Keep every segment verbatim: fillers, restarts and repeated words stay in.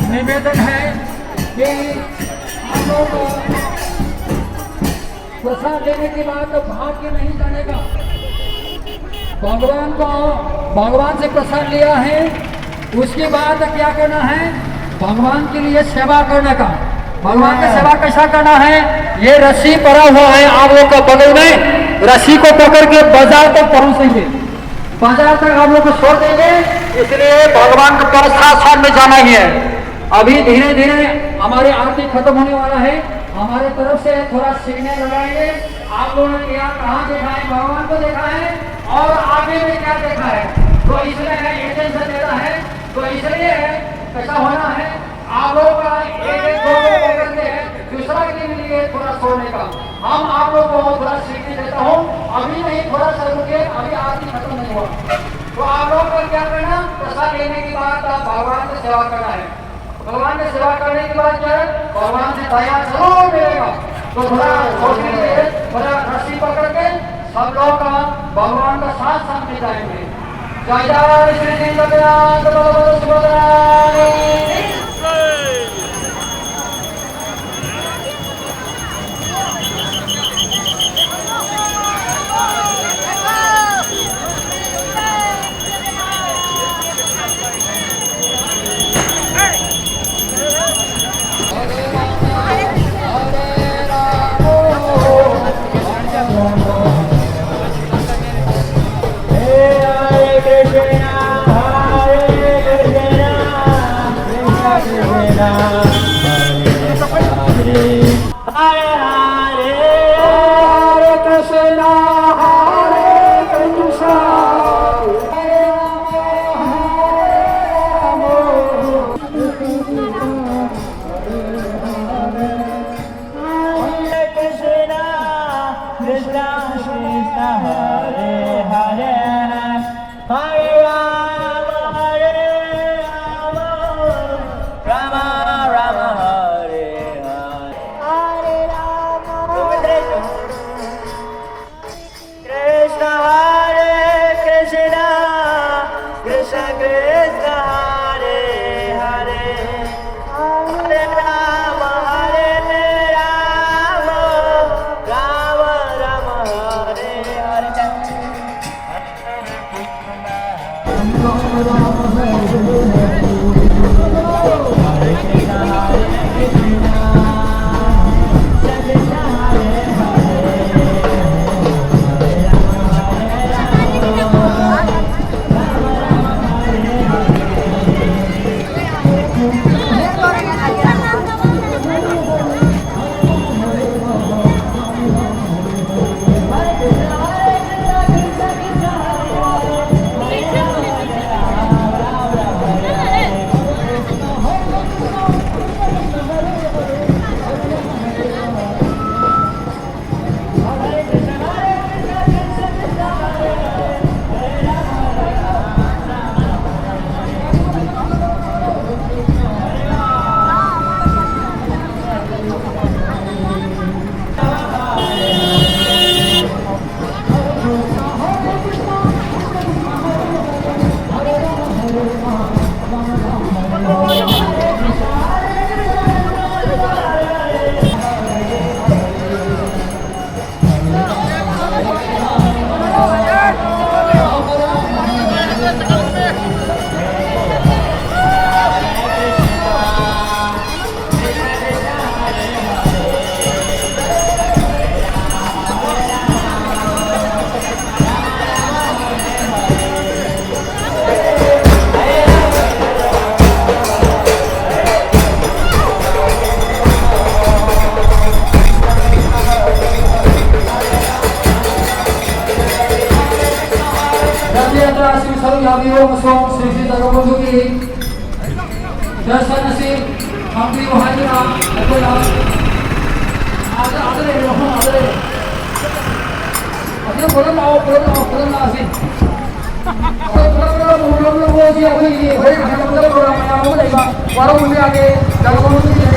निवेदन है कि आप लोग प्रसाद लेने के बाद भाग के नहीं जाने का। भगवान को, भगवान से प्रसाद लिया है, उसके बाद क्या करना है? भगवान के लिए सेवा करने का। भगवान का सेवा कैसा करना है? ये रस्सी पड़ा हुआ है आप लोग का बगल में, रस्सी को पकड़ के बाजार तक पहुंचेंगे, बाजार तक आप लोग को छोड़ देंगे। इसलिए भगवान के पास साथ साथ में जाना ही है। अभी धीरे धीरे हमारी आरती खत्म होने वाला है। हमारे तरफ से थोड़ा सिग्नल लगाएंगे। आप लोगों ने क्या, कहाँ देखा है, भगवान को देखा है और आगे में क्या देखा है, तो इसलिए है, ये टेंशन देता है। तो इसलिए है, ऐसा होना है। आप लोगों का एक एक दो दो करके है, दूसरा के लिए थोड़ा छोड़ने का। हम आप लोग को थोड़ा सीखने देता हूँ, अभी नहीं, थोड़ा सा रुके, अभी आरती खत्म नहीं हुआ। तो आप लोग का क्या करना, प्रसाद लेने के बाद आप भगवान की सेवा करना है। भगवान की सेवा करने के बाद क्या है, भगवान से दया जरूर मिलेगा। तो थोड़ा सोचने के लिए थोड़ा रस्सी पकड़ के सब लोग का भगवान का साथ साथ में जाएंगे। जय जय श्री कृष्ण जगन्नाथ बलभद्र सुभद्रा। ꯂꯥꯛꯄꯤꯌꯨ ꯍꯥꯏꯗꯨꯅ ꯑꯩꯈꯣꯏꯅ ꯑꯥꯗ, ꯑꯥꯗ ꯂꯩꯔꯤꯕ ꯃꯐꯝ ꯑꯥꯗ ꯂꯩꯔꯦ꯫ ꯑꯁꯤꯗ ꯄꯨꯂꯞ ꯂꯥꯛꯑꯣ, ꯄꯨꯂꯞ ꯂꯥꯛꯑꯣ, ꯄꯨꯂꯞ ꯂꯥꯛꯑꯁꯤ꯫ ꯑꯩꯈꯣꯏ ꯄꯨꯂꯞ ꯄꯨꯂꯞ ꯄꯨꯂꯞ ꯂꯥꯛꯑꯣ, ꯁꯤ ꯑꯩꯈꯣꯏꯒꯤ ꯍꯣꯔꯦꯟ ꯍꯜꯂꯛꯄꯗ program ꯃꯌꯥꯝ ꯑꯃ ꯂꯩꯕ, ꯋꯥꯔꯧꯕꯤꯕ ꯌꯥꯗꯦ, ꯖꯒꯣꯏ ꯑꯃꯁꯨ ꯂꯩꯔꯦ꯫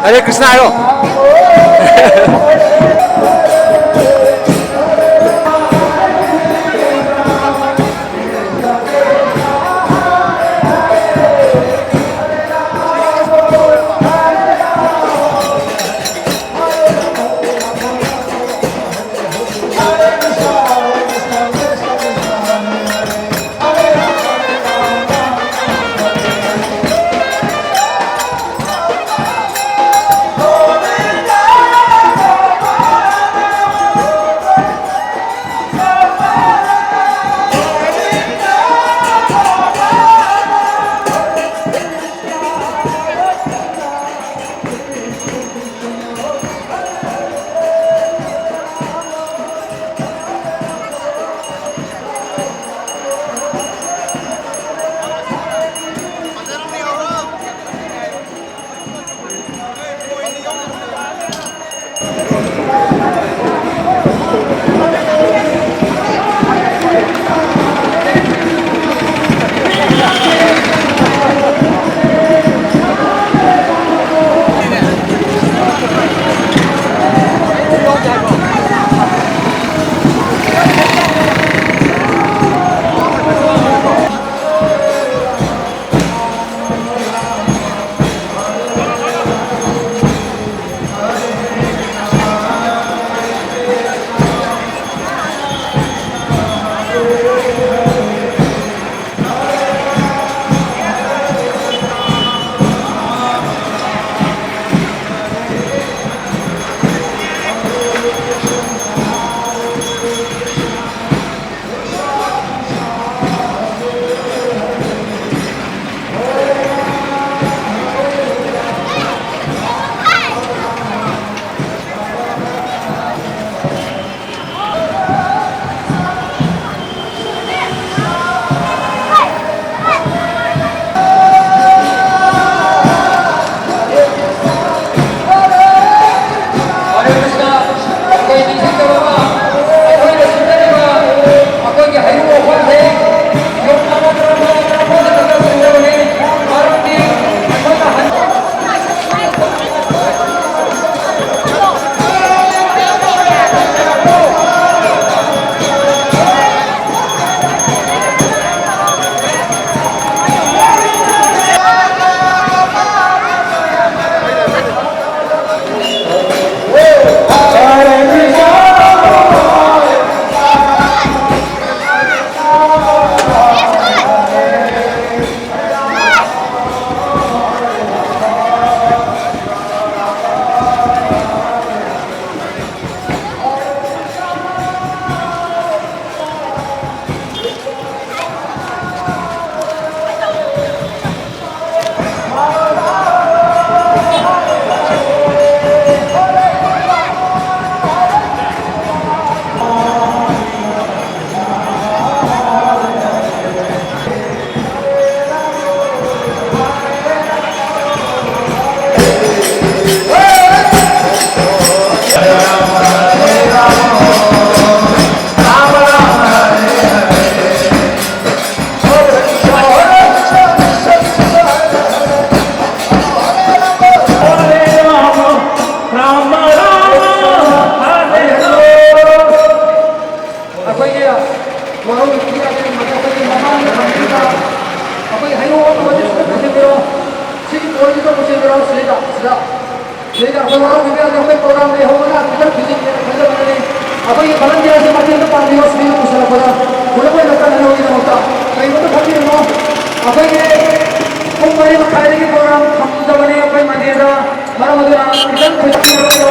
ꯍꯔꯦ ꯀ꯭ꯔꯤꯁꯅ ꯍꯥꯏꯔꯣ꯫ ꯑꯩꯈꯣꯏ ꯋꯥꯔꯧꯕꯤꯕ ꯌꯥꯗꯦ, ꯑꯩꯈꯣꯏ program ꯂꯩꯍꯧꯕꯅ ꯈꯤꯇꯪ ꯊꯤꯖꯤꯟꯒꯦꯅ ꯈꯟꯖꯕꯅꯤ꯫ ꯑꯩꯈꯣꯏꯒꯤ volunteerꯁꯤꯡ ꯃꯇꯦꯡ ꯈꯔ ꯄꯥꯡꯕꯤꯌꯣ, ꯁꯤꯒꯤ ꯄꯨꯁꯤꯜꯂꯛꯄꯗ ꯄꯨꯂꯞ ꯑꯣꯏꯅ ꯀꯟꯅꯅꯕꯒꯤꯗꯃꯛꯇ꯫ ꯀꯔꯤꯒꯨꯝꯕ ꯈꯪꯕꯤꯔꯝꯃꯣ, ꯑꯩꯈꯣꯏꯒꯤ ꯄꯨꯡ ꯃꯔꯤ ꯃꯈꯥꯏꯗꯒꯤ program ꯊꯝꯖꯕꯅꯤ ꯑꯩꯈꯣꯏ Mondayꯗ꯫ ꯃꯔꯝ ꯑꯗꯨꯅ ꯈꯤꯇꯪ ꯊꯤꯖꯤꯟꯕꯤꯔꯝꯃꯣ꯫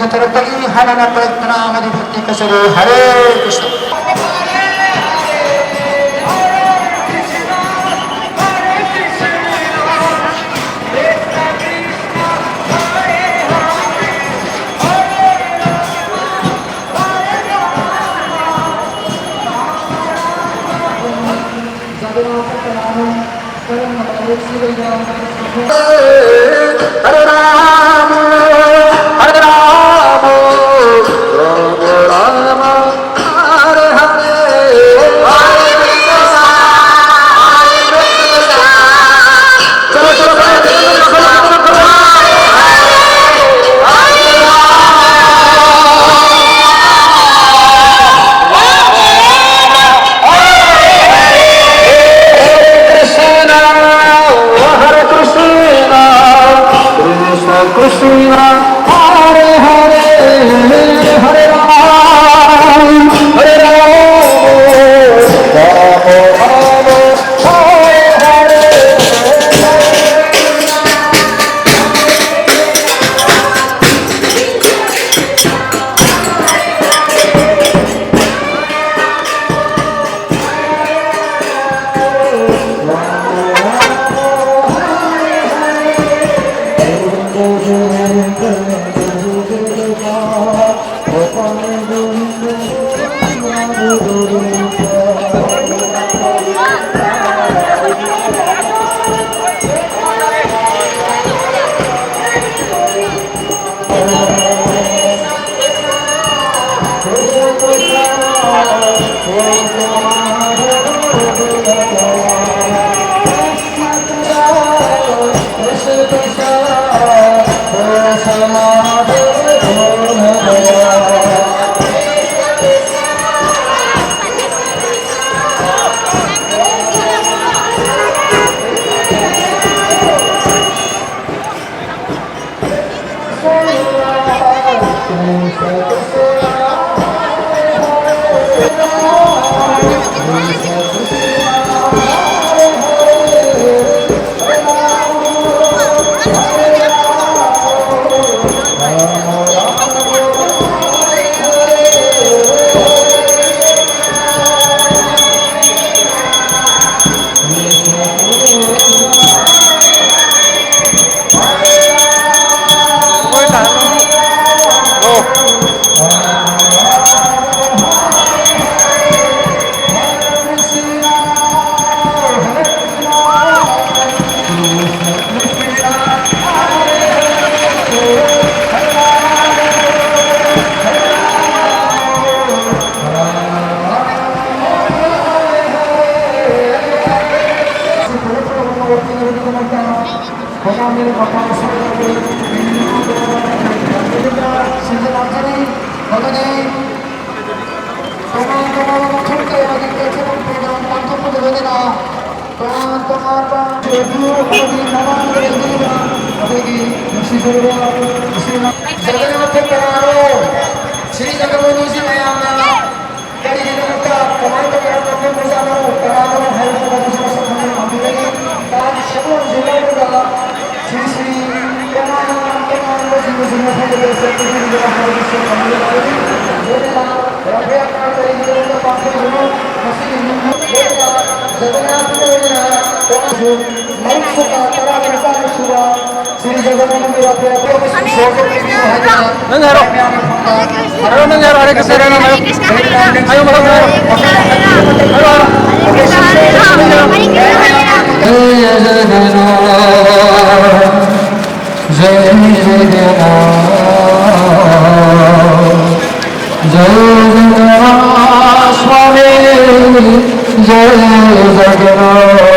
ꯇꯔꯨꯛꯇꯒꯤ ꯍꯥꯟꯅꯅ ꯄ꯭ꯔꯊꯅꯥ ꯑꯃꯗꯤ ꯚꯛꯇꯤ ꯀꯠꯆꯔꯤ꯫ ꯍꯔꯦ ꯀ꯭ꯔꯤꯁꯅ꯫ ꯁꯤꯟꯖꯂꯥꯛꯀꯅꯤ꯫ ꯑꯃꯗꯤ ꯇꯣꯉꯥꯟ ꯇꯣꯉꯥꯟꯕ ꯃꯈꯜ ꯀꯌꯥꯒꯤ ꯀꯜꯆꯔꯦꯜ ꯄ꯭ꯔꯣꯒ꯭ꯔꯥꯝ ꯄꯥꯡꯊꯣꯛꯄꯒ ꯂꯣꯏꯅꯅ ꯇꯣꯉꯥꯟ ꯇꯣꯉꯥꯟꯕ ꯔꯦꯗꯤꯑꯣ ꯑꯃꯗꯤ ꯃꯃꯥꯡꯗ ꯂꯩꯕꯤꯔꯤꯕ ꯑꯩꯈꯣꯏꯒꯤ ꯅꯨꯡꯁꯤꯖꯔꯕ ꯏꯆꯦ ꯖꯒꯟꯅꯥꯊ ꯀꯅꯥꯅꯣ? ꯁ꯭ꯔꯤ ꯖꯒꯟꯅꯥꯊꯁꯤ ꯃꯌꯥꯝꯅ ꯀꯔꯤꯒꯤꯗꯃꯛꯇ, ꯀꯃꯥꯏꯅ ꯇꯧꯗꯅ ꯀꯞꯂꯝꯕꯖꯥꯠꯅꯣ, ꯀꯅꯥꯅꯣ ꯍꯥꯏꯕꯗꯨ ꯃꯗꯨꯁꯨ ꯃꯁꯛ ꯈꯪꯗꯅ ꯍꯪꯕꯤꯒꯅꯤ꯫ ꯃꯥꯒꯤ ꯁꯒꯣꯜꯁꯦ ꯂꯧꯔꯒ ꯁꯤꯔꯤ ꯁꯤꯔꯤ ꯇꯣꯉꯥꯟ ꯇꯣꯉꯥꯟꯕ ꯖꯤꯕꯁꯤꯡ ꯃꯐꯝꯗ ꯆꯠꯄꯤꯔꯤꯕ ꯍꯥꯏꯕꯗꯨꯁꯨ ꯈꯪꯕꯤꯔꯛꯀꯅꯤ꯫ ꯂꯣꯏꯅꯅ ꯔꯊ ꯌꯥꯇ꯭ꯔꯥ ꯀꯔꯤꯒꯤꯗꯃꯛꯇ ꯄꯥꯡꯊꯣꯛꯏꯕꯅꯣ? ꯃꯁꯤꯒꯤ ꯃꯤꯡ ꯂꯣꯏꯅꯅ ꯖꯒꯟꯅꯥꯊ ꯑꯣꯏꯅ ꯇꯣꯉꯥꯟ ꯃꯔꯨꯞ ꯁꯨꯕ ꯇꯔꯥꯒ ꯅꯤꯄꯥꯟ ꯁꯨꯕ ꯁꯤꯔꯤ ꯖꯒꯟꯅꯥꯊ ꯃꯟꯗꯤꯔ ꯏꯁꯣꯔꯗ ꯄꯤꯕꯤꯌꯨ ꯍꯥꯏꯗꯅ ꯅꯪ ꯍꯥꯏꯔꯣ꯫ ꯃꯌꯥꯝꯅ ꯐꯝꯕ ꯍꯥꯏꯔꯣ, ꯅꯪ ꯍꯥꯏꯔꯣ, ꯍꯔꯦ ꯀ꯭ꯔꯤꯁꯅ ꯍꯥꯏꯔꯣ, ꯅꯪ ꯍꯥꯏꯔꯣ꯫ ꯍꯥꯏꯔꯣ, ꯃꯊꯪ ꯍꯥꯏꯔꯣ꯫ ꯍꯥꯏꯔꯣ, ꯍꯥꯏꯔꯣ꯫ ꯖꯩ ꯖꯒꯟꯅꯥꯊ, ꯖꯩ ꯖꯒꯟꯅꯥꯊ, ꯖꯩ ꯖꯒꯟꯅꯥꯊ ꯁ꯭ꯋꯥꯃꯤ, ꯖꯩ ꯖꯒꯟꯅꯥꯊ꯫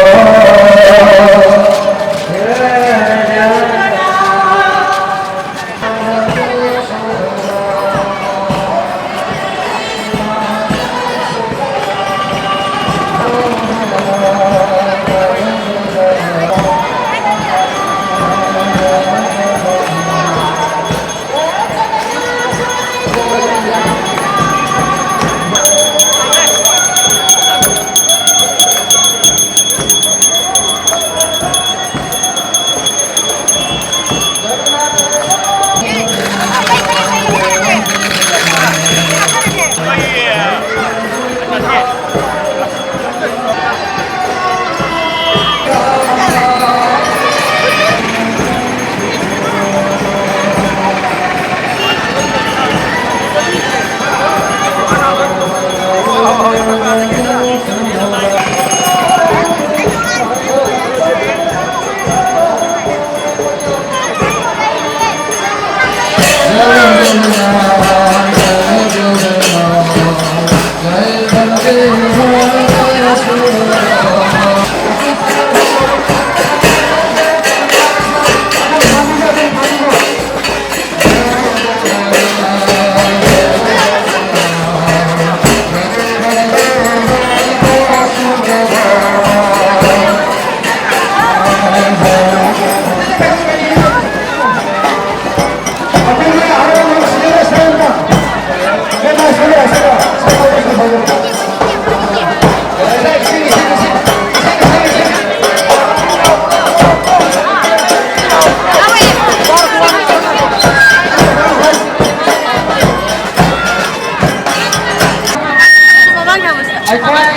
ꯑꯩꯈꯣꯏ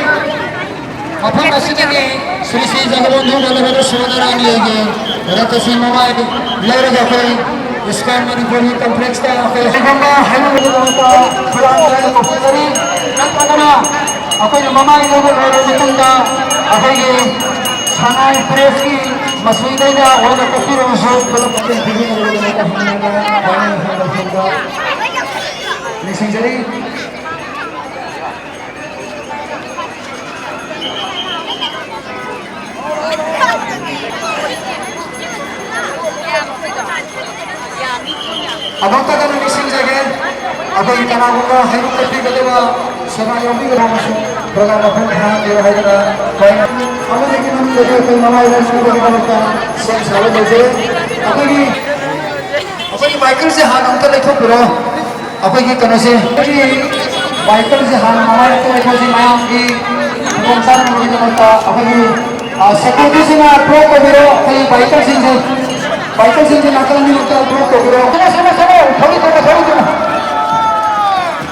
ꯃꯐꯝ ꯑꯁꯤꯗꯒꯤ ꯁ꯭ꯔꯤ ꯁ꯭ꯔꯤ ꯖꯒꯕꯣꯟꯙꯨ ꯕꯜꯂꯚꯗ꯭ꯔ ꯁꯨꯚꯗ꯭ꯔꯥꯅꯤꯒꯤ ꯔꯠꯇꯁꯤꯡ ꯃꯃꯥꯏ ꯂꯩꯔꯒ ꯑꯩꯈꯣꯏ ꯏꯁꯀꯥꯟ ꯃꯅꯤꯄꯨꯔꯒꯤ ꯀꯝꯄ꯭ꯂꯦꯛꯁꯇ ꯑꯩꯈꯣꯏ ꯑꯁꯤꯒꯨꯝꯕ ꯍꯥꯏꯅꯕꯒꯤꯗꯃꯛꯇ ꯈꯨꯔꯥꯏ ꯀꯣꯛꯆꯔꯤ꯫ ꯅꯠꯇ꯭ꯔꯒꯅ ꯑꯩꯈꯣꯏꯅ ꯃꯃꯥꯏ ꯂꯩꯕ ꯂꯣꯏꯔꯕ ꯃꯇꯨꯡꯗ ꯑꯩꯈꯣꯏꯒꯤ ꯁꯉꯥꯏ ꯄ꯭ꯔꯦꯁꯀꯤ ꯃꯁꯤꯗꯩꯗ ꯑꯣꯏꯅ ꯀꯛꯄꯤꯔꯕꯁꯨ ꯄꯨꯂꯞ ꯃꯇꯦꯡ ꯄꯤꯕꯤꯅꯕꯒꯤꯗꯃꯛꯇ ꯍꯟꯅ ꯍꯟꯅ ꯅꯤꯡꯁꯤꯡꯖꯔꯤ꯫ ꯑꯃꯨꯛꯇꯒ ꯅꯤꯡꯁꯤꯡꯖꯒꯦ, ꯑꯩꯈꯣꯏ ꯀꯅꯥꯒꯨꯝꯕ ꯍꯩꯔꯨꯛ ꯀꯠꯄꯤꯒꯗꯕ ꯁꯦꯕꯥ ꯌꯥꯎꯕꯤꯒꯗꯕ ꯑꯃꯁꯨ ꯄ꯭ꯔꯣꯒ꯭ꯔꯥꯝ ꯃꯄꯨꯡ ꯐꯥꯍꯟꯕꯤꯌꯨ ꯍꯥꯏꯗꯅ ꯈ꯭ꯋꯥꯏ ꯑꯃꯗꯒꯤ ꯃꯅꯨꯡꯗꯗꯤ ꯑꯩꯈꯣꯏ ꯃꯃꯥꯏ ꯂꯩꯕꯒꯤꯗꯃꯛꯇ ꯁꯦꯝ ꯁꯥꯕ ꯂꯣꯏꯖꯔꯦ꯫ ꯑꯩꯈꯣꯏꯒꯤ ꯑꯩꯈꯣꯏꯒꯤ ꯃꯥꯏꯀꯜꯁꯦ ꯍꯥꯟꯅ ꯑꯃꯨꯛꯇ ꯂꯩꯊꯣꯛꯄꯤꯔꯣ꯫ ꯑꯩꯈꯣꯏꯒꯤ ꯀꯩꯅꯣꯁꯦ, ꯑꯩꯈꯣꯏꯒꯤ ꯃꯥꯏꯀꯜꯁꯦ ꯍꯥꯟꯅ ꯃꯃꯥꯏ ꯑꯃꯨꯛꯇ ꯂꯩꯊꯣꯛꯁꯤ꯫ ꯃꯌꯥꯝꯒꯤ ꯈꯨꯗꯣꯡ ꯆꯥꯅꯕꯒꯤꯗꯃꯛꯇ ꯑꯩꯈꯣꯏꯒꯤ, ꯑ, ꯁꯦꯀ꯭ꯌꯨꯔꯤꯇꯤꯁꯤꯡꯅ ꯕ꯭ꯂꯣꯛ ꯇꯧꯕꯤꯔꯣ꯫ ꯑꯩꯈꯣꯏꯒꯤ ꯕꯥꯏꯀꯔꯁꯤꯡꯁꯦ, ꯕꯥꯏꯀꯔꯁꯤꯡꯁꯦ ꯅꯥꯀꯜ ꯑꯅꯤꯃꯛꯇ ꯕ꯭ꯂꯣꯛ ꯇꯧꯕꯤꯔꯣ꯫ ꯁꯣꯝꯗ, ꯁꯣꯝꯗ, ꯁꯣꯝꯗ, ꯊꯧꯔꯤ ꯇꯧꯔꯣ, ꯊꯧꯔꯤ ꯇꯧꯔꯣ꯫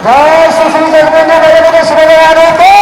ꯖꯥꯏ ꯁ꯭ꯔꯤ ꯁ꯭ꯔꯤ ꯖꯒꯟꯅꯥꯊ ꯕꯂꯚꯗ꯭ꯔ ꯁꯨꯚꯗ꯭ꯔꯥꯅꯤ ꯀꯤ꯫